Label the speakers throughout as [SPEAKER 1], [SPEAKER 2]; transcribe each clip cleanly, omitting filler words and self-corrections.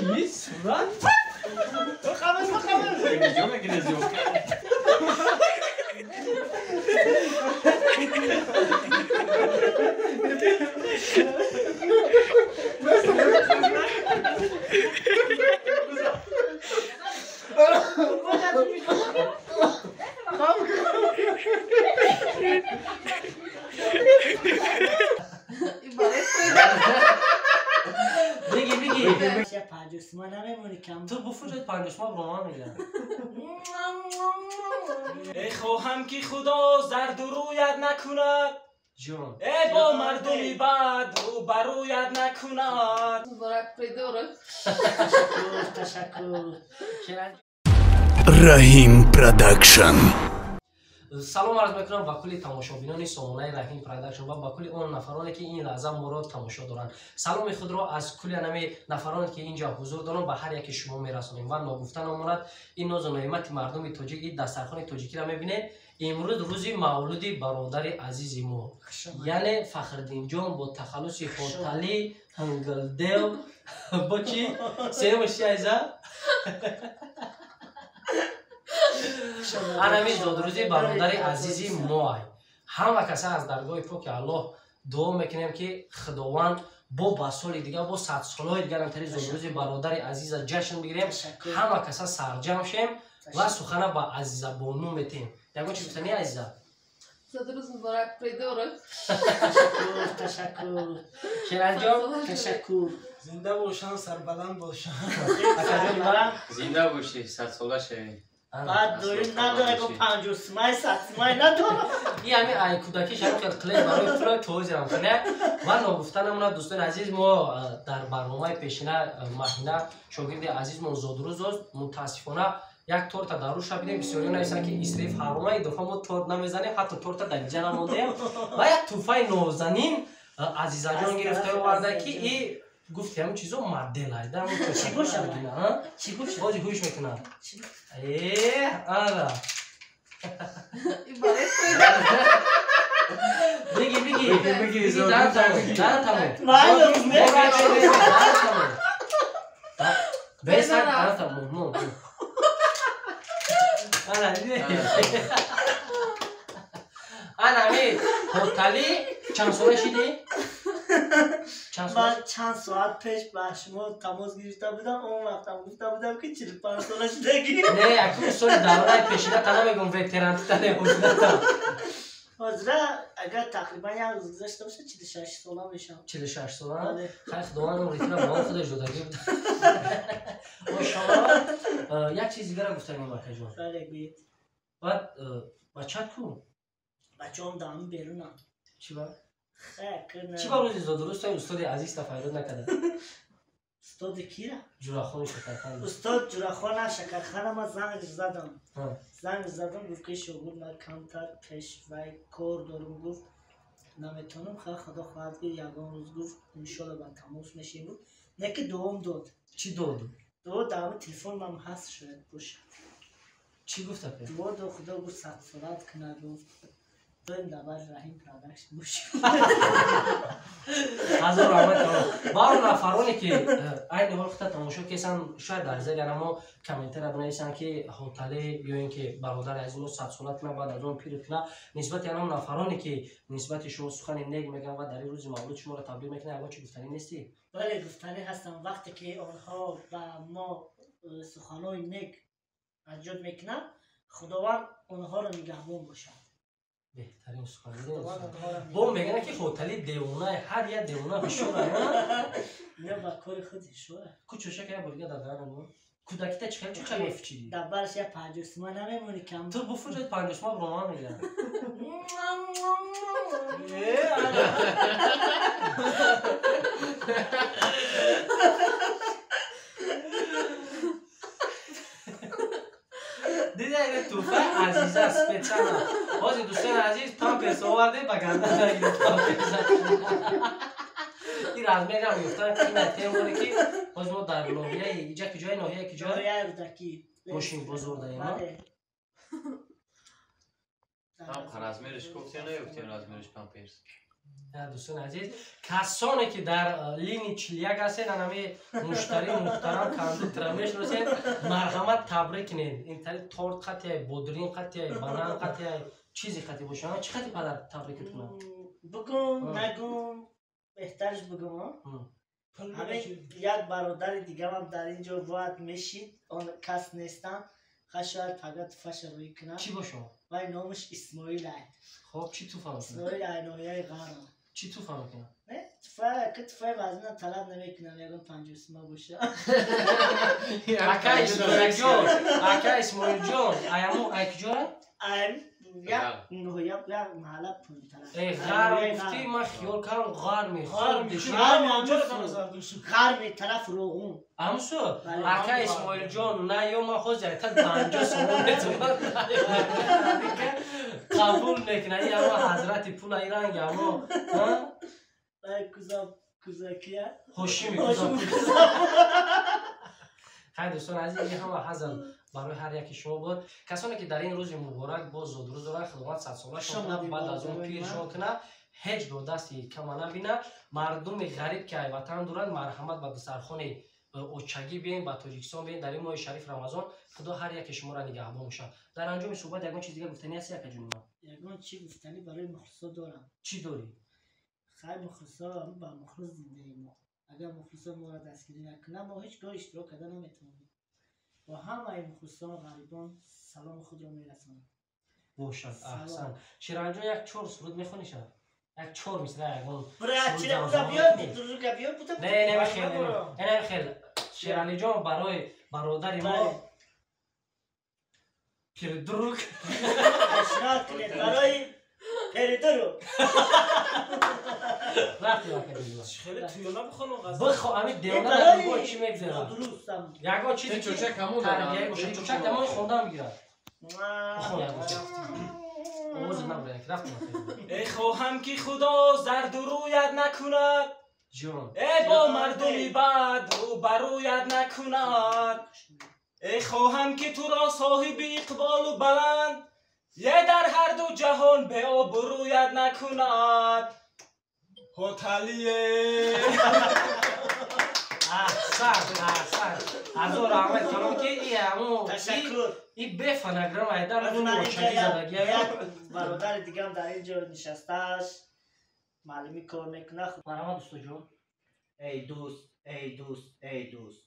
[SPEAKER 1] Чӣ сурат?
[SPEAKER 2] Видео мекунӣ зиёд.
[SPEAKER 1] Бигӣ, бигӣ.
[SPEAKER 3] 50 сима намемонӣ кам.
[SPEAKER 1] Ту буфуҷад 50 сима бро ман мегирам.
[SPEAKER 4] Э хоҳам ки Худо зарду рӯят накунад.
[SPEAKER 1] Ҷон.
[SPEAKER 4] Э бо мардуми бад рӯбарӯят накунад.
[SPEAKER 5] Муборак, придурок.
[SPEAKER 3] Ташаккур, ташаккур.
[SPEAKER 6] Раҳим Продакшн.
[SPEAKER 1] Салом арз мекунам ба кулли тамошобинони сомонаи Раҳим Продакшн ва ба кулли он нафароне, ки ин лаҳза моро тамошо доранд. Саломи худро аз кулли анами нафароне, ки инҷа ҳузур доранд, ба ҳар яки шумо мерасонем. Ва ногуфта намонад, ин нозу неъмати мардуми тоҷик, ин дастархони тоҷикиро мебинед. Имрӯз рӯзи мавлуди бародари азизи мо, яъне Фахриддинҷон бо тахаллуси Хоталӣ Ҳангалдев, бо чи сеюмаш чи, айза? Анами зодрӯзи бародари азизи моай. Ҳама каса аз даргоҳи поки Аллоҳ дуо мекунем, ки Худованд бо ба соли дигар, бо садсолҳои дигар амтари зодрӯзи бародари азиза ҷашн бигирем, ҳама каса сарҷамъ шем. Ва сухана ба Азиза бону метем. Ягон чи гуфтани, Азиза?
[SPEAKER 5] Зодрӯз муборак, придурок.
[SPEAKER 3] Ташаккур, ташаккур.
[SPEAKER 1] Шералиҷон.
[SPEAKER 3] Ташаккур.
[SPEAKER 7] Зинда бошанд, сарбаланд бошанд.
[SPEAKER 1] Акаҷони ман.
[SPEAKER 2] Зинда бошӣ, садсола шавӣ.
[SPEAKER 3] Баъд доим надора ко 50 сумай, 100 сумай надора.
[SPEAKER 1] И ҳами ай кӯдакиш ҳам хел қилед барои пула тозирам хеле. Ва ногуфта намонад, дӯстони азиз, мо дар барномаи пешина Маҳина, шогирди азизмон, зодрӯз дост. Мутаассифона, як торта дар рӯша бидем. Бисёриё нависанд, ки исриф ҳарома. Идофа мо торт намезанем, ҳатто торта дар инҷа намондем. Ва як тӯҳфаи нозанин Азизаҷон гирифта оварда, ки и гуфти ҳамин чизо моделайда.
[SPEAKER 3] Чӣ бошад? Чӣ бошад?
[SPEAKER 1] Бози ҳуш мекунад. Э, ана.
[SPEAKER 5] Иборат придурок.
[SPEAKER 1] Биги, биги.
[SPEAKER 2] Биги,
[SPEAKER 1] биги, дар тамом, дар тамом.
[SPEAKER 3] Майли.
[SPEAKER 1] Дар тамом. Бесак, дар тамом. Ну, ана, диди, ана ми Хоталӣ чанд сола шидӣ? Чанд сола?
[SPEAKER 3] Ман чанд соат пеш ба шумо тамос гирифта будам, он вақтам гуфта будам, ки 45 сола шудагӣ.
[SPEAKER 1] Не, якум соли давраи пешина та намегум, ветерантита не, ҳозирата.
[SPEAKER 3] Ҳозира агар тақрибан як рӯз гузашта бошад, 46 сола мешавам.
[SPEAKER 1] 46 сола?
[SPEAKER 3] Бале.
[SPEAKER 1] Хай, Худованд умри тура ба он худаш додагӣ буд, мошалло. Як чиз дигара гуфтанем, акаҷон.
[SPEAKER 3] Бале, гӯед.
[SPEAKER 1] Баъд бачат ку?
[SPEAKER 3] Бачаҳом даҳами берунам.
[SPEAKER 1] Чӣ ба?
[SPEAKER 3] Хай.
[SPEAKER 1] Чӣ ба рӯзи зодрӯзтои устоди азиз тафайрод накарда?
[SPEAKER 3] Устоди кира?
[SPEAKER 1] Ҷурахони Шакархан.
[SPEAKER 3] Устод Ҷурахона Шакархана ман занг задам. Занг задам, гуфт, ки шогирд, ман камтар пеш вай кор дорум, гуфт, наметонам. Хай, Худо хоҳад, ки ягон рӯз, гуфт, иншолла ба тамос мешем, гуфт. Не ки дуом дод.
[SPEAKER 1] Чӣ дод?
[SPEAKER 3] Дуо дар телефон ман ҳаст, шояд бошад.
[SPEAKER 1] Чӣ гуфта пе?
[SPEAKER 3] Дуо дод, Худо, гуфт, садсолат кунад, гуфт, доим дар бари Раҳим Продакшн бошем.
[SPEAKER 1] Ҳазор раҳмат ба он нафароне, ки айни ҳол хута тамошо кесанд. Шояд дар зери анамо комментария бинависанд, ки Ҳотале ё ин ки бародари азиз мо садсола кунад, баъд аз он пир кунад. Нисбати анам нафароне, ки нисбати шумо сухани нек мегӯянд ва дар ин рӯзи мавлуд шуморо табрик мекунанд, ягон чӣ гуфтанӣ нестӣ?
[SPEAKER 3] Бале, гуфтанӣ ҳастам. Вақте ки онҳо ба мо суханои нек эҷод мекунанд, Худованд онҳоро нигаҳбон бошад.
[SPEAKER 1] Беҳтарин сухан.
[SPEAKER 3] Худованд онҳоро
[SPEAKER 1] Бо мегӯянд, ки Хотали девона, ҳар як девона ҳушёра.
[SPEAKER 3] Не, ба кори худ ҳушёра.
[SPEAKER 1] Ку чӯшака як бор дига дар дарам. Кӯдакита чӣ хел чӯча мефучидӣ?
[SPEAKER 3] Дар бараш як 50 сима намемонӣ кам.
[SPEAKER 1] Ту буфуҷад 50 сима бро ман мегирам. Э, ана. Дида, ина туҳфа Азиза специально. Ҳозир, дӯстони азиз, памперс оварде, ба гардан нагиред памперса. Ин размерам ёфтан ина теморе, ки ҳозир мо дар ноҳияи иҷа, ки ҷои ноҳия, ки ҷой?
[SPEAKER 3] Ноҳияи Рӯдакӣ.
[SPEAKER 1] Мошин бозор даем.
[SPEAKER 3] Бале.
[SPEAKER 2] Ҳам размериш гуфтем, наёфтем размериш памперс.
[SPEAKER 1] Дӯстони азиз, касоне ки дар линии 41 ҳастед, анами муштарии муҳтарам кондуктора мешиносед, марҳамат, табрик кунед. Ин тари торт қатияй, бодрин қатияй, банан қатияй, чизе қати боша. Чӣ қати падар табрикат кунам?
[SPEAKER 3] Бугум, нагум, беҳтарш бугум. Ҳамин як бародари дигарам дар ин ҷо бояд мешид, он кас нестам. Ха, шояд пага туфаша рӯй кунам.
[SPEAKER 1] Чӣ бошо?
[SPEAKER 3] Вай номаш Исмоил ай.
[SPEAKER 1] Хоб, чӣ туфа мекунад?
[SPEAKER 3] Исмоил ай, ноҳияи Ғарм.
[SPEAKER 1] Чӣ туфа мекунад?
[SPEAKER 3] Не, туфа, ки туфаи вазнина талаб намекунам, ягон 50 сума боша.
[SPEAKER 1] Ака Исмоилҷон, ака Исмоилҷон, аямо ай куҷора?
[SPEAKER 3] Ай як ноҳия, як маҳалла пунтара.
[SPEAKER 1] Э, Ғарм гуфтӣ, ман хиёл кардам ғарми.
[SPEAKER 3] Ғарми тараф Роғун.
[SPEAKER 1] Амсу, ака Исмоилҷон, на ё ман ҳозир айта 50 сомон метавонам, қабул мекунад. И ама ҳазрати пула иранг амо.
[SPEAKER 3] Кузакия.
[SPEAKER 1] Ҳошими. Хай, дӯстони азиз, ин ҳама ҳазл барои ҳар яки шумо буд. Касоне ки дар ин рӯзи муборак боз зодрӯз доранд, Худованд садсолашон кунад, баъд аз он пиршон кунад, ҳеҷ гоҳ дасти кама набинад. Мардуми ғариб ки ай ватан доранд, марҳамат, ба дастархони очагӣ биен, ба Тоҷикистон биен дар ин моҳи шариф Рамазон. Худо ҳар яке шуморо нигаҳбон бошад. Дар анҷоми суҳбат ягон чиз дигар гуфтанӣ ҳаст, якаҷони ман?
[SPEAKER 3] Ягон чӣ гуфтанӣ барои мухлисо дорам.
[SPEAKER 1] Чӣ дорӣ?
[SPEAKER 3] Хай, мухлисо, ба мухлис зиндаи мо. Агар мухлисо моро дастгирӣ накунанд, мо ҳеҷ гоҳ иштирок карда наметавонем. Бо ҳамаи мухлисон, ғарибон саломи худро мерасонам.
[SPEAKER 1] Бошад, аҳсан. Шираҷон, як чор суруд мехониша, як чор мисра ягон. Не, не, не, хел. Шералиҷон, барои бародари мо пирдрук.
[SPEAKER 3] Барои передуру.
[SPEAKER 1] Рафти.
[SPEAKER 4] Хеле туёна бихонам ғазал.
[SPEAKER 1] Бихо, ами девона ягон чӣ мегзарад, ягон чизи
[SPEAKER 2] чӯчак ҳамон.
[SPEAKER 1] Тарбияи боша, чӯчак тамоми хондан мегирад. Бихон ягон чиз, овози набурад, рафти.
[SPEAKER 4] Э, хоҳам ки Худо зарду рӯят накунад.
[SPEAKER 1] Ҷон.
[SPEAKER 4] Э, бо мардуми бад рӯбарӯят накунад. Э, хоҳам ки туро соҳиби иқболу баланд е дар ҳарду ҷаҳон беобрӯят накунад. Ҳоталие.
[SPEAKER 1] Аҳсан, аҳсан, ҳазор раҳмат калом, ки и ҳамо
[SPEAKER 3] Ташаккур.
[SPEAKER 1] И бе фонограмма айдар очагӣ задагия.
[SPEAKER 3] Бародари дигам дар ин ҷо нишастааст, маълумӣ кор мекунад.
[SPEAKER 1] Марҳамат, устоҷон.
[SPEAKER 8] Эй дӯст, эй дӯст, эй дӯст,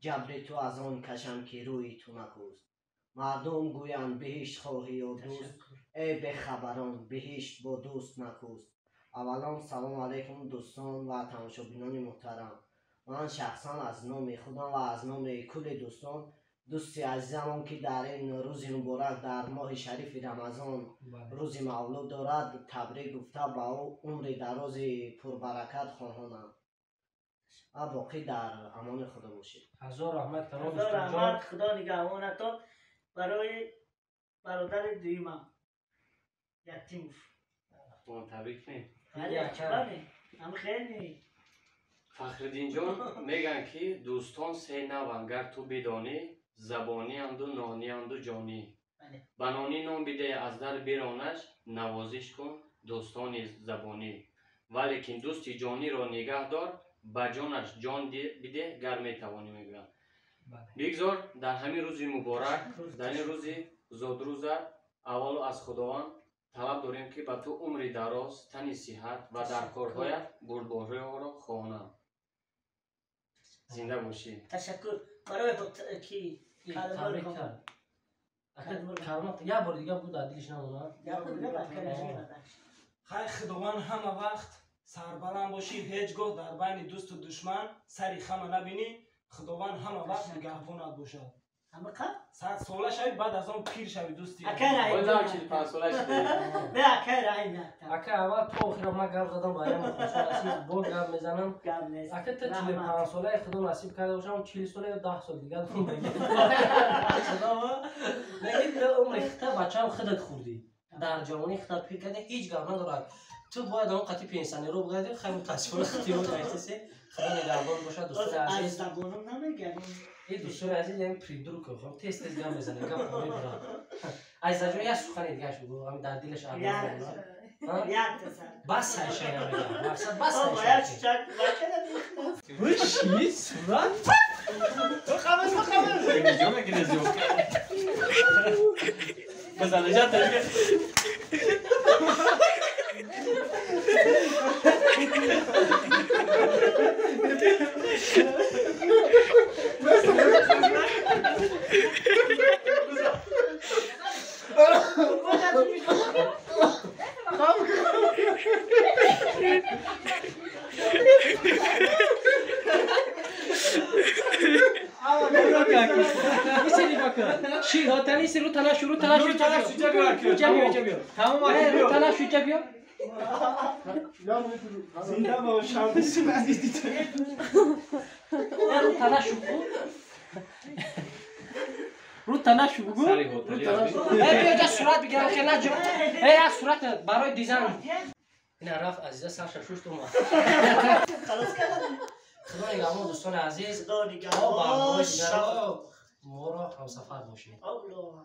[SPEAKER 8] ҷабри ту аз он кашам, ки рӯи ту накӯст. Мардум гӯянд: биҳишт хоҳӣ ё дӯст? Эй бехабарон, биҳишт бо дӯст накӯст. Аввалон, салому алайкум, дӯстон ва тамошобинони муҳтарам. Ман шахсан аз номи худам ва аз номи кулли дӯстон дӯсти азизамон, ки дар ин рӯзи муборак, дар моҳи шарифи Рамазон рӯзи мавлуд дорад, табрик гуфта, ба ӯ умри дарози пурбаракат хоҳонам ва боқӣ дар амони Худо бошед.
[SPEAKER 1] Ҳазор раҳмат калом.
[SPEAKER 3] Ҳазор раҳмат, Худо нигаҳбонатон. Барои бародари дуюмам Ятимов.
[SPEAKER 2] Табрик кунем.
[SPEAKER 3] Ам хеле.
[SPEAKER 2] Фахриддинҷон, мегӯянд, ки дӯстон се наванд, гар ту бидонӣ: забонианду, нонианду, ҷонӣ. Ба нонӣ нон бидеҳ, аз дар биронаш, навозиш кун дӯстони забонӣ, валекин дӯсти ҷониро нигаҳ дор, ба ҷонаш ҷон бидеҳ, гар метавонӣ, мегӯянд. Бигзор дар ҳамин рӯзи муборак, дар ин рӯзи зодрӯза, аввалу аз Худованд талаб дорем, ки ба ту умри дароз, тани сиҳат ва дар корҳоят бурдбориҳоро хоҳонам. Зинда бошӣ.
[SPEAKER 3] Ташаккур барои ки
[SPEAKER 1] Як бори дига буд, дар дилиш намонад.
[SPEAKER 4] Хай, Худованд ҳама вақт сарбаланд бошӣ, ҳеҷ гоҳ дар байни дӯсту душман сари хама набинӣ. Худованд ҳама вақт нигаҳбонат бошад. 100 сола шавӣ, баъд аз он пир шавӣ, дӯсти.
[SPEAKER 1] Ака, аввал то охира ман гап задам, ба ям бо гап мезанам. Ака, та 45 солаи Худо насиб карда бошам, 40 сола ё 10 сол дигар. Лекин ту умри хита, бачаам, худат хӯрдӣ, дар ҷавонӣ хита пир карда, ҳеҷ гап надорад. Ту бояд он қати пенсионеро бугади. Хай, мутаассифона, хитиро гаштасе. Худо нигаҳбон бошад, дӯстони азиз. И дӯстони азиз, яъне придурок тез тез гап мезанад, гап мебурад. Азизаҷон, як сухани дигараш бигӯ, ҳами дар дилаш. Бас айша мегам. Мақсад бас айша.
[SPEAKER 7] Виши сурат. Хамаш хамаш.
[SPEAKER 2] Видео мегирез ё. Базанажа таҷа.
[SPEAKER 4] Зинда бошам.
[SPEAKER 1] Ру танашу бугу. Эй, биё сурат бигирам, хел наҷо. Эй, як сурат барои дизайн. Ина рафт Азиза сарша шушт омад. Худо нигаҳбон дӯстони азиз.
[SPEAKER 3] Худо нигаҳбон.
[SPEAKER 1] Моро ҳамсафар бошед.
[SPEAKER 3] Аллоҳ.